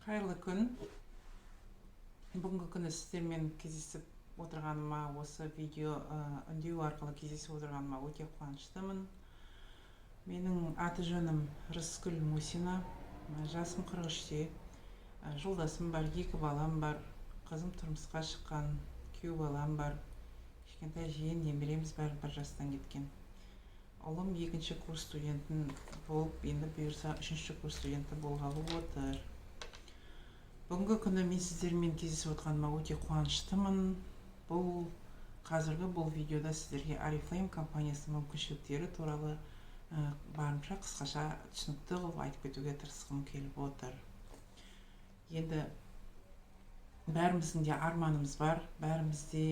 Қайырлы күн! Бүгінгі күні сіздермен кездесіп отырғаныма, осы видео үндеу арқылы кездесіп отырғаныма өте қуаныштымын. Менің аты жөнім Рыскүл Мусина, жасым 43-те. Жолдасым бар, екі балам бар, қызым тұрмысқа шыққан, күйеу балам бар, кішкентай жиен немереміз бар, 1 жастан кеткен. Ұлым екінші курс студентін болып, енді бұйырса, үшінші курс студенті болғалы отыр. Бүгінгі күні мен сіздермен кездесіп отқаныма өте қуаныштымын. Бұл қазіргі бұл видеода сіздерге Орифлейм компаниясының мүмкіншіліктері туралы барынша қысқаша, түсінікті қылып айтып кетуге тырысқым келіп отыр. Енді бәріміздің де арманымыз бар, бәріміз де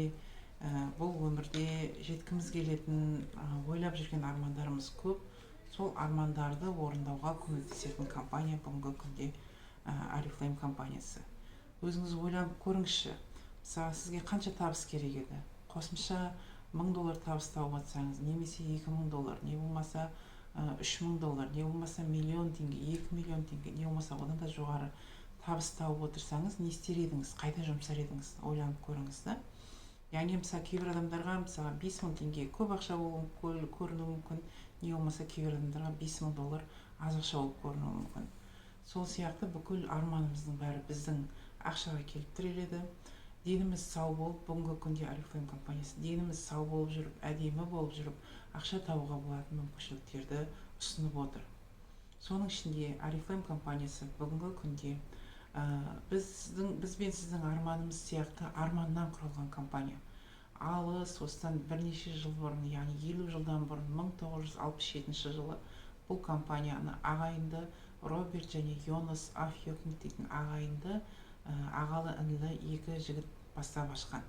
бұл өмірде жеткіміз келетін, ойлап жүрген армандарымыз көп. Сол армандарды орындауға көмектесетін компания бүгінгі күнде Орифлейм компаниясы. Өзіңіз ойланып көріңізші, мысалы, сізге қанша табыс керек еді? Қосымша 1000 доллар табыс тауып жатсаңыз немесе 2000 доллар, не болмаса 3000 доллар, не болмаса миллион теңге, 2 миллион теңге, не болмаса одан да жоғары табыс тауып отырсаңыз, не істер едіңіз, қайда жұмсар едіңіз? Ойланып көріңіз да. Яғни, мысалы, кейбір адамдарға, мысалы, 5000 теңге көп ақша болып көрінуі мүмкін, не болмаса кейбір адамдарға 5000 доллар аз ақша болып көрінуі мүмкін. Сол сияқты бүкіл арманымыздың бәрі біздің ақшаға келіп тіреледі. Деніміз сау болып, бүгінгі күнде Орифлейм компаниясы деніміз сау болып жүріп, әдемі болып жүріп ақша табуға болатын мүмкіншіліктерді ұсынып отыр. Соның ішінде Орифлейм компаниясы бүгінгі күнде біздің, біз бен сіздің арманымыз сияқты арманнан құрылған компания. Алыс осыдан бірнеше жыл бұрын, яғни 50 жылдан бұрын, 1967 жылы бұл компанияны ағайынды Роберт және Йонас Аф Йокинг дейтін ағайынды, ағалы інілі екі жігіт бастап ашқан.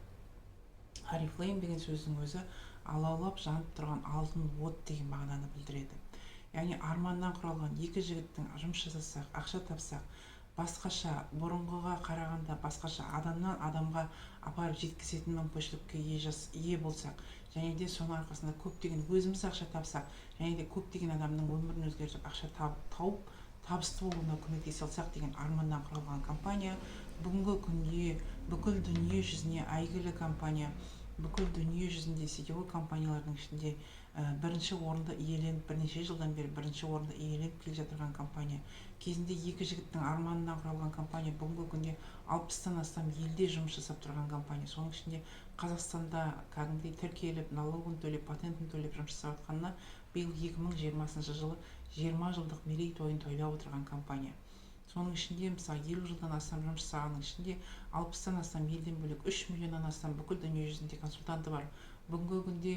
Орифлейм деген сөздің өзі алаулап жанып тұрған алтын от деген мағынаны білдіреді. Яғни арманнан құралған екі жігіттің жұмыс жасасақ, ақша тапсақ, басқаша, бұрынғыға қарағанда басқаша, адамнан адамға апарып жеткізетін мүмкіншілікке ие болсақ және де соның арқасында көптеген өзіміз ақша тапсақ және де көптеген адамның өмірін өзгертіп, ақша тауып, табысты болуына көмектесе алсақ деген арманнан құралған компания бүгінгі күнде бүкіл дүние жүзіне әйгілі компания. Бүкіл дүние жүзінде сетевой компаниялардың ішінде бірінші орынды иеленіп, бірнеше жылдан бері бірінші орынды иеленіп келе жатырған компания. Кезінде екі жігіттің арманынан құралған компания бүгінгі күнде 60-тан астам елде жұмыс жасап тұрған компания. Соның ішінде Қазақстанда кәдімгідей тіркеліп, налогын төлеп, патентін төлеп жұмыс жасап жатқанына биыл 2020 жылы 20 жылдық мерейтойын тойлап отырған компания. Соның ішінде, мысалы, 50 жылдан астам жұмыс жасағанның ішінде 60-тан астам елден бөлек, 3 миллионнан астам бүкіл дүние жүзінде консультанты бар. Бүгінгі күнде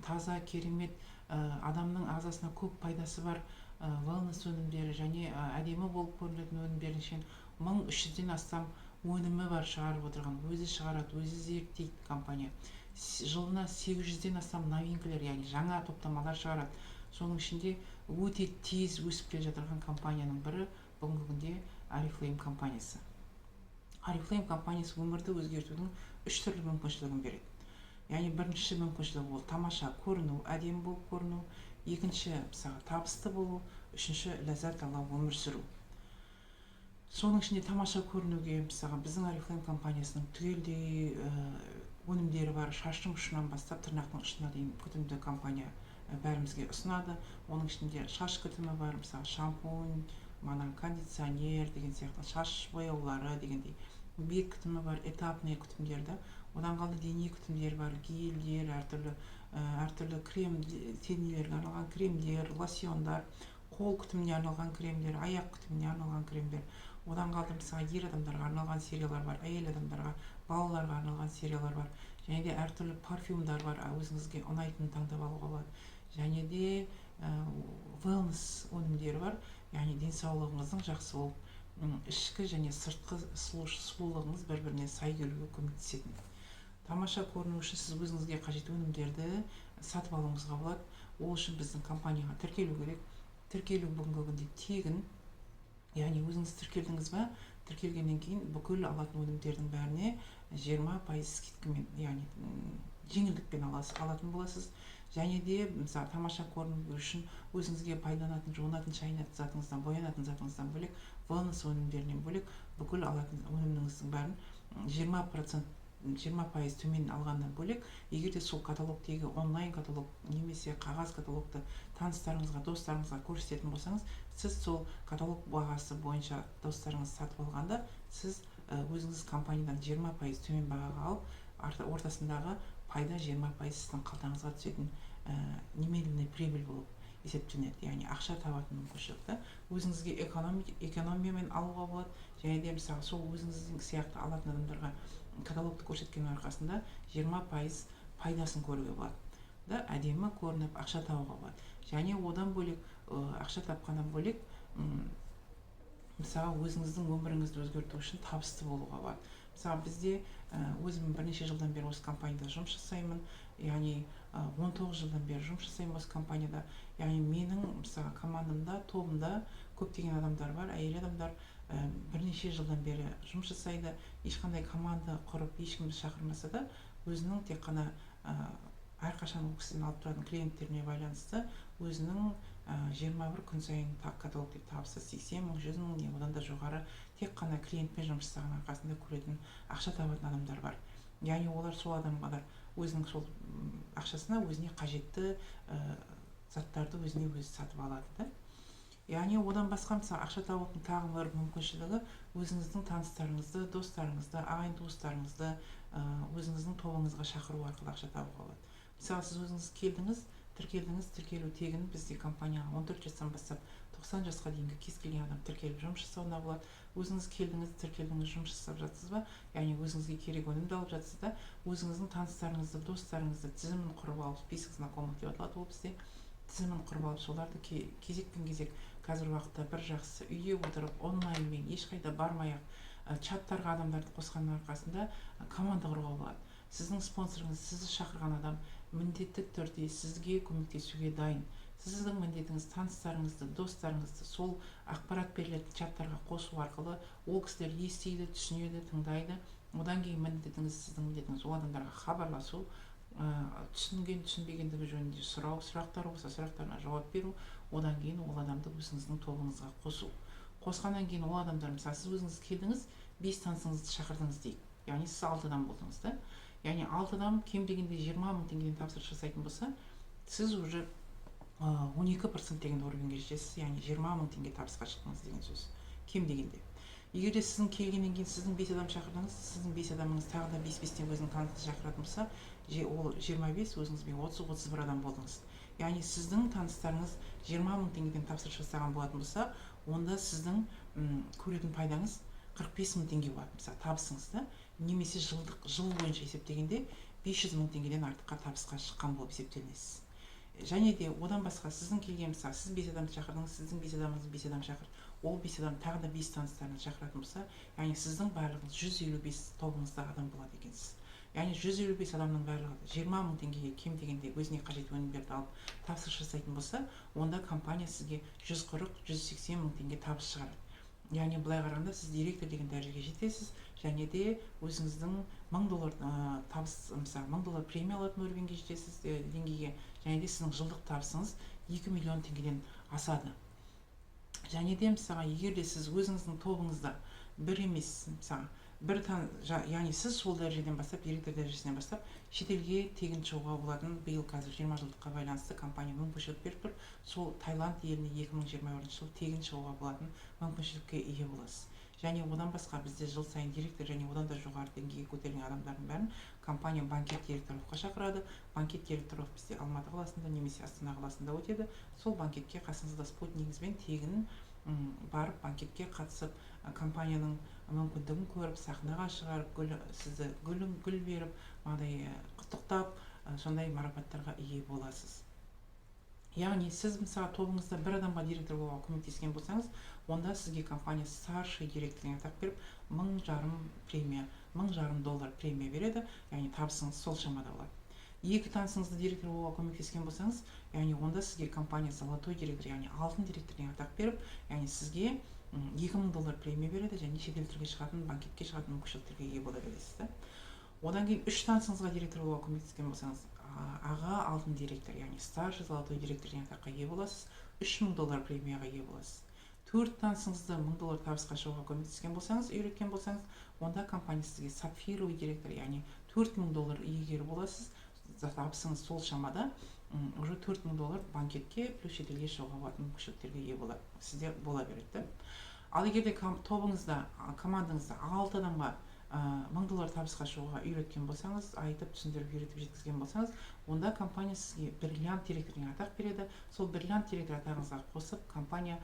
таза, керемет, адамның ағзасына көп пайдасы бар wellness өнімдері және әдемі болып көрінетін өнімдердің ішінен 1300-ден астам өнімі бар шығарып отырған. Өзі шығарады, өзі зерттейді компания. Жылына 800-ден астам новинкалер, яғни жаңа топтамалар шығарады. Соның ішінде өте тез өсіп келе жатырған компанияның бірі бүгінгі күнде Орифлейм компаниясы. Орифлейм компаниясы өмірді өзгертудің үш түрлі мүмкіншілігін береді. Яғни бірінші мүмкіншілігі ол тамаша көріну, әдемі болып көріну, екінші, мысалы, табысты болу, үшінші, ләззат ала өмір сүру. Соның ішінде тамаша көрінуге, мысалға, біздің Орифлейм компаниясының түгелдей өнімдері бар. Шаштың ұшынан бастап тырнақтың ұшына дейін күтімді компания бәрімізге ұсынады. Оның ішінде шаш күтімі бар, мысалы, шампунь, мана кондиционер деген сияқты, шаш бояулары дегендей. Бет күтімі бар, этапный күтімдер да. Одан қалды дене күтімдері бар, гельдер, әртүрлі крем, денелерге арналған кремдер, лосьондар, қол күтіміне арналған кремдер, аяқ күтіміне арналған кремдер. Одан қалды, мысалы, ер адамдарға арналған сериялар бар, әйел адамдарға, балаларға арналған сериялар бар және де әртүрлі парфюмдар бар, өзіңізге ұнайтынын таңдап алуға болады. Және де wellness өнімдері бар, яғни денсаулығыңыздың жақсы болып, ішкі және сыртқы сұлулығыңыз бір біріне сай келуге көмектесетін. Тамаша көріну үшін сіз өзіңізге қажет өнімдерді сатып алуыңызға болады. Ол үшін біздің компанияға тіркелу керек. Тіркелу бүгінгі күнде тегін. Яғни өзіңіз тіркелдіңіз ба, тіркелгеннен кейін бүкіл алатын өнімдердің бәріне 20% скидкамен, яғни жеңілдікпен аласыз, алатын боласыз. Және де, мысалы, тамаша көріну үшін өзіңізге пайдаланатын, жуынатын, шайынатын затыңыздан, боянатын затыңыздан бөлек, wellness өнімдерінен бөлек, бүкіл алатын өніміңіздің бәрін 20%, 20% төмен алғаннан бөлек, егер де сол каталогтегі онлайн каталог немесе қағаз каталогты таныстарыңызға, достарыңызға көрсететін болсаңыз, сіз сол каталог бағасы бойынша достарыңыз сатып алғанда, сіз өзіңіз компаниядан 20% төмен бағаға алып, ортасындағы пайда 20% сіздің қалтаңызға түсетін немедленный прибыль болып есептелінеді. Яғни ақша табатын мүмкіншілік та, өзіңізге экономиямен алуға болады. Және де, мысалы, сол өзіңіздің сияқты алатын адамдарға каталогты көрсеткеннің арқасында 20% пайдасын көруге болады да, әдемі көрініп, ақша табуға болады. Және одан бөлек, ақша тапқаннан бөлек, мысалы, өзіңіздің өміріңізді өзгерту үшін табысты болуға болады. Мысалы, бізде өзім бірнеше жылдан бері осы компанияда жұмыс жасаймын, яғни 19 жылдан бері жұмыс жасаймын осы компанияда. Яғни менің, мысалы, командамда, тобымда көптеген адамдар бар, әйел адамдар, бірнеше жылдан бері жұмыс жасайды. Ешқандай команда құрып, ешкімді шақырмаса да, өзінің тек қана әрқашан ол кісіден алып тұратын клиенттеріне байланысты өзінің 21 күн сайын каталогтегі табысы 80 000, 100 000 не одан да жоғары, тек қана клиентпен жұмыс жасаған арқасында көретін, ақша табатын адамдар бар. Яғни олар, сол адамдар өзінің сол ақшасына өзіне қажетті заттарды өзіне өзі сатып алады да. Яғни одан басқа, мысалы, ақша табудың тағы бір мүмкіншілігі: өзіңіздің таныстарыңызды, достарыңызды, ағайын туыстарыңызды өзіңіздің тобыңызға шақыру арқылы ақша табуға болады. Мысалы, сіз өзіңіз келдіңіз, тіркелдіңіз. Тіркелу тегін бізде компанияға. 14 жастан бастап 90 жасқа дейінгі кез келген адам тіркеліп, жұмыс жасауына болады. Өзіңіз келдіңіз, тіркелдіңіз, жұмыс жасап жатсыз ба, яғни өзіңізге керек өнімді алып жатсыз да, өзіңіздің таныстарыңызды, достарыңызды тізімін құрып алып, список знакомых деп аталады ол бізде, тізімін құрып алып, соларды кезекпен кезек, қазіргі уақытта бір жақсысы, үйде отырып, онлайнмен, ешқайда бармай ақ чаттарға адамдарды қосқанның арқасында команда құруға болады. Сіздің спонсорыңыз, сізді шақырған адам міндетті түрде сізге көмектесуге дайын. Сіздің міндетіңіз: таныстарыңызды, достарыңызды сол ақпарат берілетін чаттарға қосу арқылы ол кісілер естиді, түсінеді, тыңдайды. Одан кейін міндетіңіз, сіздің міндетіңіз ол адамдарға хабарласу, түсінген, түсінбегендігі жөнінде сұрау, сұрақтары болса, сұрақтарына жауап беру. Одан кейін ол адамды өзіңіздің тобыңызға қосу. Қосқаннан кейін ол адамдар, мысалы, сіз өзіңіз келдіңіз, бес танысыңызды шақырдыңыз дейік, яғни сіз алты адам болдыңыз да. Яғни алты адам кем дегенде 20 000 теңгеден тапсырыс жасайтын болса, сіз уже 12% деген уровеньге жетесіз, яғни 20 000 теңге табысқа шықтыңыз деген сөз кем дегенде. Егер де сіздің келгеннен кейін сіздің бес адам шақырдыңыз, сіздің бес адамыңыз тағы да бес бестен өзінің танысын шақыратын болса, ол 25, өзіңізбен 30, 31 адам болдыңыз. Яғни сіздің таныстарыңыз 20 000 теңгеден тапсырыс жасаған болатын болса, онда сіздің көретін пайдаңыз 45 000 теңге болады, мысалы, табысыңыз да. Немесе жылдық, жыл бойынша есептегенде 500 000 теңгеден артыққа табысқа шыққан болып есептелінесіз. Және де одан басқа, сіздің келген, мысалы, сіз бес адамды шақырдыңыз, сіздің бес адамыңыз бес адам шақырды, ол бес адам тағы да бес таныстарын шақыратын болса, яғни сіздің барлығыңыз 155 тобыңызда адам болады екенсіз. Яғни 155 адамның барлығы 20 000 теңгеге кем дегенде өзіне қажет өнімдерді алып, тапсырыс жасайтын болса, онда компания сізге 140-180 мың теңге табыс шығарады. Яғни былай қарағанда, сіз директор деген дәрежеге жетесіз және де өзіңіздің 1000 доллар табыс, мысалы, 1000 доллар премия алатын уровеньге жетесіз, деңгейге. Және де сіздің жылдық табысыңыз 2 миллион теңгеден асады. Және де, мысалға, егер де сіз өзіңіздің тобыңызда бір емес, мысалы, бір тан, яғни сіз сол дәрежеден бастап, директор дәрежесінен бастап шетелге тегін шығуға болатын, биыл қазір 20 жылдыққа байланысты компания мүмкіншілік беріп тұр. Сол Таиланд еліне 2021 жылы тегін шығуға болатын мүмкіншілікке ие боласыз. Және одан басқа, бізде жыл сайын директор және одан да жоғары деңгейге көтерілген адамдардың бәрін компания банкет директоровқа шақырады. Банкет директоров бізде Алматы қаласында немесе Астана қаласында өтеді. Сол банкетке қасыңызда спутнигіңізбен тегін барып, банкетке қатысып, компанияның мүмкіндігін көріп, сахнаға шығарып, гүл, сізді гүл, гүл беріп, мынандай құттықтап, сондай марапаттарға ие боласыз. Яғни сіз, мысалы, тобыңызда бір адамға директор болуға көмектескен болсаңыз, онда сізге компания старший директор деген атақ беріп, 1500 премия, 1500 доллар премия береді, яғни табысыңыз сол шамада болады. Екі танысыңызды директор болуға көмектескен болсаңыз, яғни онда сізге компания золотой директор, яғни алтын директор деген атақ беріп, яғни сізге 2000 доллар премия береді және шетелдерге шығатын, банкетке шығатын мүмкіншіліктерге ие бола бересіз да. Одан кейін үш танысыңызға директор болуға көмектескен болсаңыз, Аға алтын директор, яғни старший золотой директор деген атаққа ие боласыз, 3000 доллар премияға ие боласыз. Төрт танысыңызды 1000 доллар табысқа шығуға көмектескен болсаңыз, үйреткен болсаңыз, онда компания сізге сапфировый директор, яғни 4000 доллар иегері боласыз. Табысыңыз сол шамада, уже 4000 доллар банкетке плюс шетелге шығуға болатын мүмкіншіліктерге ие болады, сізде бола береді да. Ал егер де тобыңызда, командаңызда алты адамға 1000 доллар табысқа шығуға үйреткен болсаңыз, айтып, түсіндіріп, үйретіп жеткізген болсаңыз, онда компания сізге бриллиант директор деген атақ береді. Сол бриллиант директор атағыңызға қосып, компания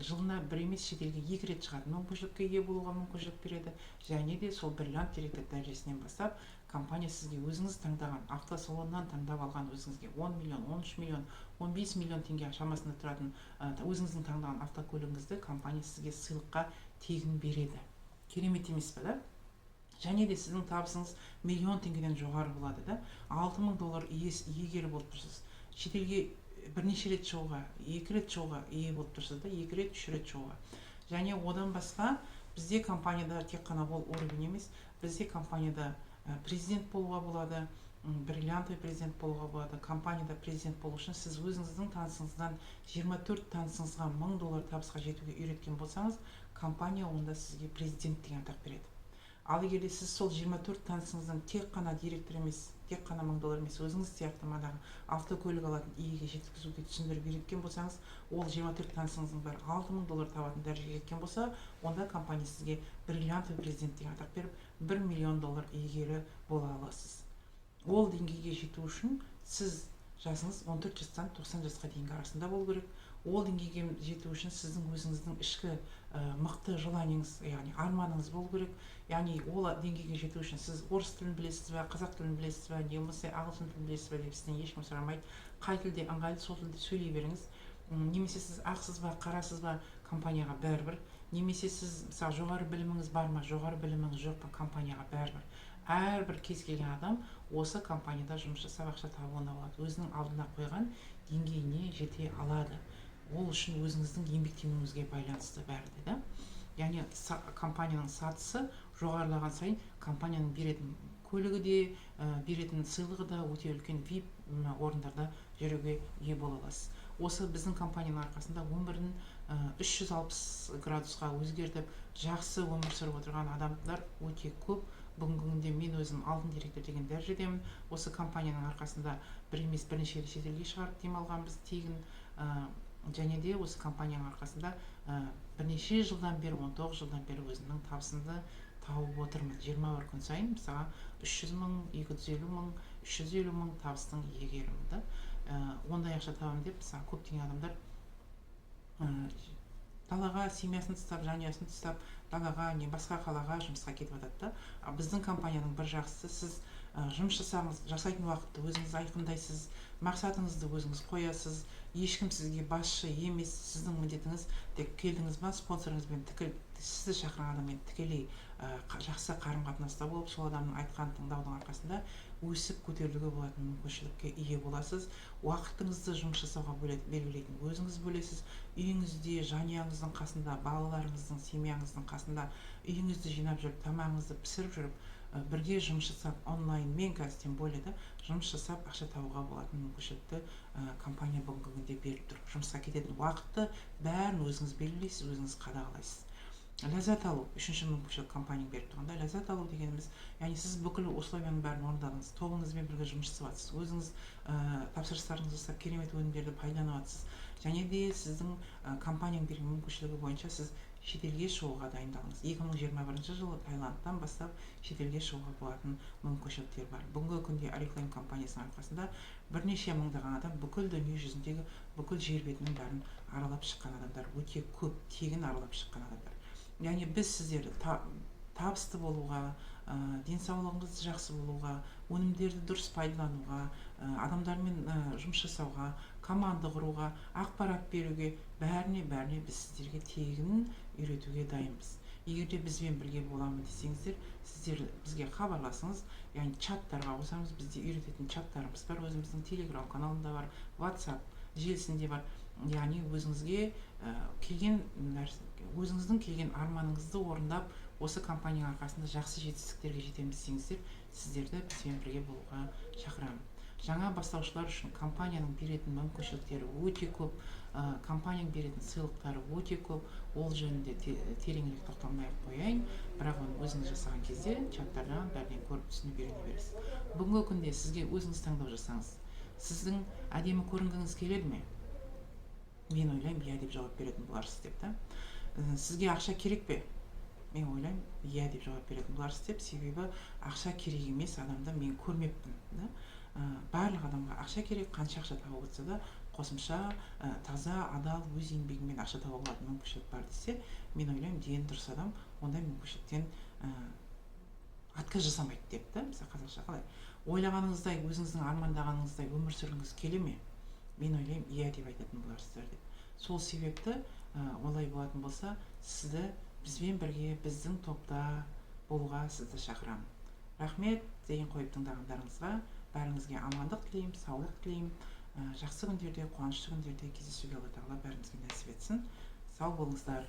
жылына бір емес, шетелге екі рет шығатын мүмкіншілікке ие болуға мүмкіншілік береді. Және де сол бриллиант директор дәрежесінен бастап компания сізге өзіңіз таңдаған автосалоннан таңдап алған өзіңізге 10 миллион, 13 миллион, 15 миллион теңге шамасында тұратын өзіңіздің таңдаған автокөлігіңізді компания сізге сыйлыққа тегін береді. Керемет емес пе, да? Және де сіздің табысыңыз миллион теңгеден жоғары болады да, 6000 доллар иегері болып тұрсыз. Шетелге бірнеше рет шығуға, екі рет шығуға ие болып тұрсыз да, екі рет, үш рет шығуға. Және одан басқа бізде компанияда тек қана ол уровень емес, бізде компанияда президент болуға болады, бриллиантовый президент болуға болады. Компанияда президент болу үшін сіз өзіңіздің танысыңыздан 24 танысыңызға 1000 доллар табысқа жетуге үйреткен болсаңыз, компания онда сізге президент деген атақ береді. Ал егер де сіз сол 24 танысыңыздан тек қана директор емес, тек қана 1000 доллар емес, өзіңіз сияқты манағы автокөлік алатын иеге жеткізуге түсіндіріп үйреткен болсаңыз, ол 24 танысыңыздың бәрі 6000 доллар табатын дәрежеге жеткен болса, онда компания сізге бриллиантовый президент деген атақ беріп, 1 миллион доллар иегері бола аласыз. Ол деңгейге жету үшін сіз жасыңыз 14 жастан 90 жасқа дейінгі арасында болу керек. Ол деңгейге жету үшін сіздің өзіңіздің ішкі мықты желаниеңіз, яғни арманыңыз болу керек. Яғни ол деңгейге жету үшін сіз орыс тілін білесіз бе, қазақ тілін білесіз бе, не болмаса ағылшын тілін білесіз бе деп сізден ешкім сұрамайды. Қай тілде ыңғайлы, сол тілде сөйлей беріңіз. Немесе сіз ақсыз ба, қарасыз ба, компанияға бәрібір. Немесе сіз, мысалы, жоғары біліміңіз бар ма, жоғары біліміңіз жоқ па, компанияға бәрібір. Әрбір кез келген адам осы компанияда жұмыс жасап, ақша табуына болады, өзінің алдына қойған деңгейіне жете алады. Ол үшін өзіңіздің еңбектенуіңізге байланысты бәрі де да. Яғни компанияның сатысы жоғарылаған сайын компанияның беретін көлігі де, беретін сыйлығы да өте үлкен. VIP орындарда жүруге ие бола аласыз. Осы біздің компанияның арқасында өмірін 360 градусқа өзгертіп, жақсы өмір сүріп отырған адамдар өте көп. Бүгінгі күнде мен өзім алтын директор деген дәрежедемін. Осы компанияның арқасында бір емес, бірнеше рет шетелге шығарып демалғанбыз тегін. Және де осы компанияның арқасында бірнеше жылдан бері, 19 жылдан бері өзімнің табысымды тауып отырмын. 21 күн сайын, мысалға, 300 мың, 250 мың, 350 мың табыстың иегерімін да. Ондай ақша табамын деп, мысалы, көптеген адамдар далаға семьясын тастап, жанұясын тастап, далаға не басқа қалаға жұмысқа кетіп жатады да. А біздің компанияның бір жақсысы, сіз жұмыс жасайтын уақытты өзіңіз айқындайсыз, мақсатыңызды өзіңіз қоясыз, ешкім сізге басшы емес. Сіздің міндетіңіз тек келдіңіз ба, спонсорыңызбен тікелей, сізді шақырған адаммен тікелей жақсы қарым қатынаста болып, сол адамның айтқанын тыңдаудың арқасында өсіп көтерілуге болатын мүмкіншілікке ие боласыз. Уақытыңызды жұмыс жасауға белгілейтін өзіңіз бөлесіз. Үйіңізде, жанұяңыздың қасында, балаларыңыздың, семьяңыздың қасында, үйіңізді жинап жүріп, тамағыңызды пісіріп жүріп, бірге жұмыс жасап, онлайнмен қазір тем более да, жұмыс жасап ақша табуға болатын мүмкіншілікті компания бүгінгі күнде беріп тұр. Жұмысқа кететін уақытты, бәрін өзіңіз белгілейсіз, өзіңіз қадағалайсыз. Ләззат алу — үшінші мүмкіншілік компания беріп тұрғанда. Ләззат алу дегеніміз, яғни сіз бүкіл условияның бәрін орындадыңыз, тобыңызбен бірге жұмыс жасап жатсыз, өзіңіз тапсырыстарыңызды жасап, керемет өнімдерді пайдаланып жатсыз. Және де сіздің компанияның берген мүмкіншілігі бойынша сіз шетелге шығуға дайындалыңыз. 2021 жылы Таиландтан бастап шетелге шығуға болатын мүмкіншіліктер бар. Бүгінгі күнде Орифлейм компаниясының арқасында бірнеше мыңдаған адам бүкіл дүние жүзіндегі бүкіл жер бетінің бәрін аралап шыққан адамдар өте көп, тегін аралап шыққан адамдар. Яғни біз сіздерді табысты болуға, денсаулығыңыз жақсы болуға, өнімдерді дұрыс пайдалануға, адамдармен жұмыс жасауға, команда құруға, ақпарат беруге, бәріне, бәріне біз сіздерге тегін үйретуге дайынбыз. Егер де бізбен бірге боламын десеңіздер, сіздер бізге хабарласыңыз, яғни чаттарға қосамыз. Бізде үйрететін чаттарымыз бар, өзіміздің Телеграм каналында бар, WhatsApp желісінде бар. Яғни өзіңізге келген өзіңіздің келген арманыңызды орындап, осы компанияның арқасында жақсы жетістіктерге жетемін десеңіздер, сіздерді бізбен бірге болуға шақырамын. Жаңа бастаушылар үшін компанияның беретін мүмкіншіліктері өте көп, компанияның беретін сыйлықтары өте көп. Ол жөнінде тереңірек тоқталмай ақ қояйын, бірақ оны өзіңіз жасаған кезде чаттардан, бәрінен көріп, түсініп, үйрене бересіз. Бүгінгі күнде сізге өзіңіз таңдау жасаңыз: сіздің әдемі көрінгіңіз келеді ме? Мен ойлаймын, иә деп жауап беретін боларсыз деп та. Сізге ақша керек пе? Мен ойлаймын, иә деп жауап беретін боларсыз деп, себебі ақша керек емес адамды мен көрмеппін да. Барлық адамға ақша керек. Қанша ақша тауып отырса да, қосымша таза, адал, өз еңбегімен ақша таба алатын мүмкіншілік бар десе, мен ойлаймын, дені дұрыс адам ондай мүмкіншіліктен отказ жасамайды деп та. Мысалы, қазақша қалай, ойлағаныңыздай, өзіңіздің армандағаныңыздай өмір сүргіңіз келе ме? Мен ойлаймын, иә деп айтатын боларсыздар деп. Сол себепті олай болатын болса, сізді бізбен бірге, біздің топта болуға сізді шақырамын. Рахмет зейін қойып тыңдағандарыңызға. Бәріңізге амандық тілеймін, саулық тілеймін. Жақсы күндерде, қуанышты күндерде кездесуге Алла Тағала бәрімізге нәсіп етсін. Сау болыңыздар.